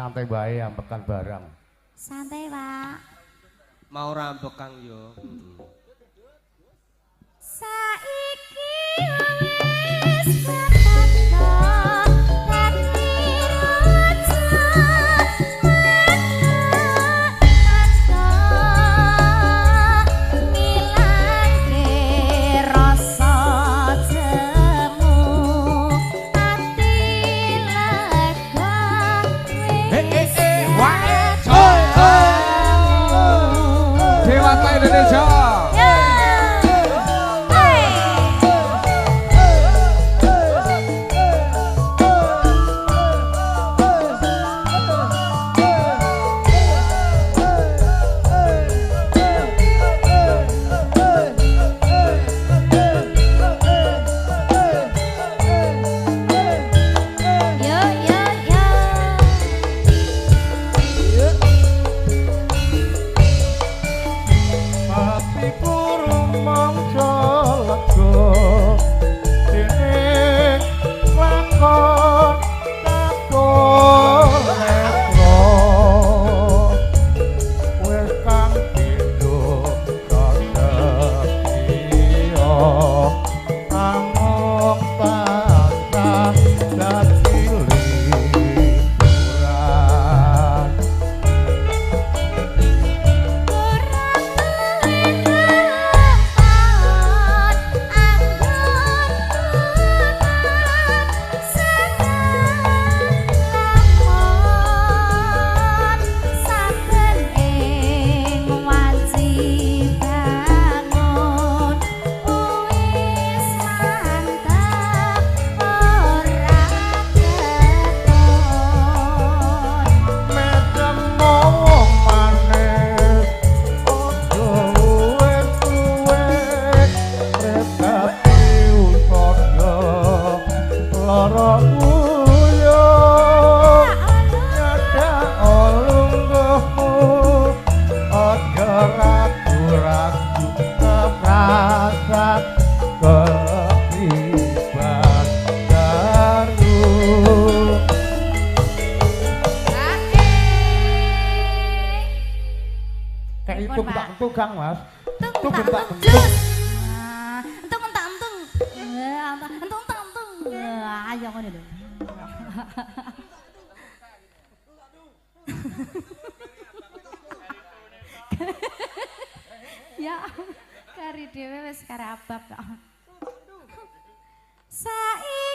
Santai bae ambekan barang. Santai, Pak. Mau rambek Kang yo. Saiki wis ketata dadi raja. Ngilangke rasa jemu ati lega. Dewata Indonesia. Yo yo yo. Atiku rumangsa lega dening lakon takon netra wis kang pindho sasetya amung tansah dadi liburan. Tukang Mas. Tung Tung tak tak tung dus. Entung entak entung. Entung entak entung. Ayo ngono lho. Ya, kari dhewe wis karabab kok. Saiki